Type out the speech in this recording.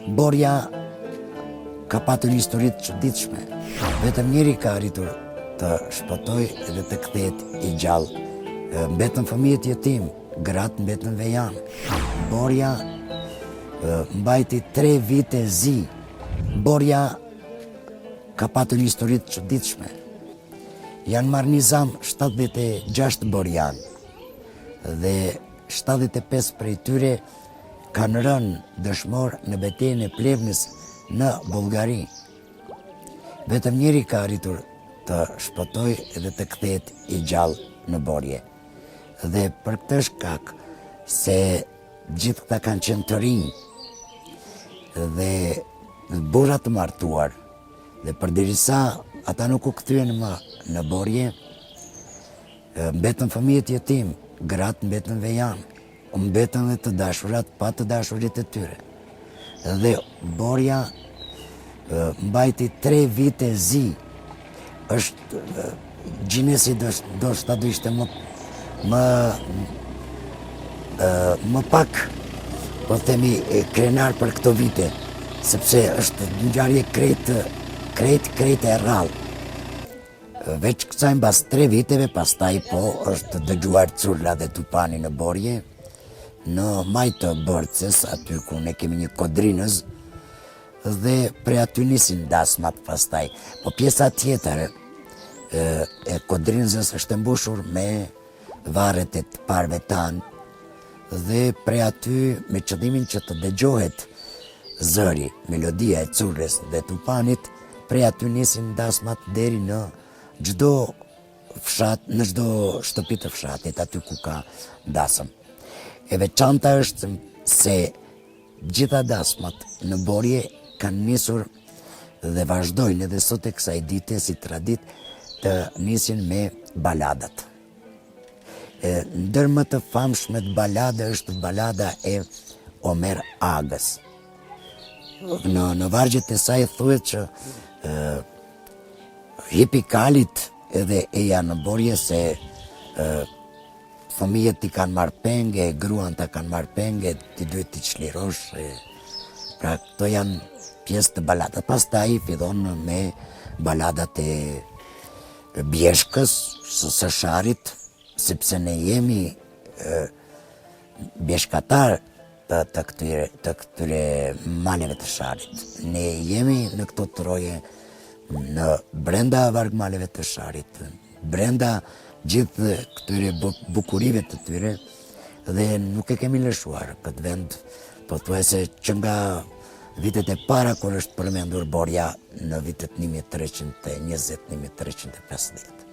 Borja ka patur një histori të çuditshme. Vetëm njëri ka arritur të shpëtojë dhe të kthehet i gjallë. Mbetën fëmijët jetimë, gratë mbetën vejanë. Borja mbajti tre vite zi. Borja ka patur një histori të çuditshme. Janë marrë nizam 76 borjanë dhe 75 prej tyre kanë rënë dëshmorë në betejën e Plevnës në Bullgari. Vetëm njëri ka arritur të shpëtojë dhe të kthehet i gjallë në Borje. Dhe për këtë shkak se gjithë këta kanë qenë të rinj dhe burra të martuar dhe përderisa ata nuk u kthyen më në Borje, mbetën fëmijët jetimë, gratë mbetën vejanë. Mbetën dhe të dashurat pa të dashurit e tyre. Dhe Borja mbajti tre vite zi. Është Ginesi ndoshta do ishte më më më pak po themi krenar për këto vite, sepse është ngjarje krejt krejt krejt e rrallë. Veç kësaj mbas tre viteve pastaj po është dëgjuar curla dhe tupani në Borje, në majë të Bërcës, aty ku ne kemi një kodrinëz, dhe prej aty nisin dasmat pastaj. Po pjesa tjetër e, e kodrinëzës është e mbushur me varret e të parëve tanë, dhe prej aty me qëllimin që të dëgjohet zëri, melodia e currës dhe tupanit, prej aty nisin dasmat deri në çdo fshat, në çdo shtëpi të fshatit, aty ku ka dasëm. E veçanta është se gjitha dasmat në Borje kanë nisur dhe vazhdojnë edhe sot e kësaj dite si traditë të nisin me baladat. Ndër më të famshmet balada është balada e Omer Agës. Në, në vargjet e saj thuhet që e, hipi kalit edhe eja në Borje se e, fëmijët t'i kanë marrë peng e, gruan ta kanë marrë peng e, ti duhet t'i çlirosh. E, pra këto janë pjesë të baladat. Pastaj fillon me baladat e Bjeshkës së Sharrit, sepse ne jemi bjeshkatarë të, të, këtyre, të këtyre maleve të Sharrit. Ne jemi në këto troje në brenda vargmaleve të Sharrit, brenda gjithë këtyre bukurive të tyre dhe nuk e kemi lëshuar këtë vend pothuajse që nga vitet e para kur është përmendur Borja në vitet 1320-1350.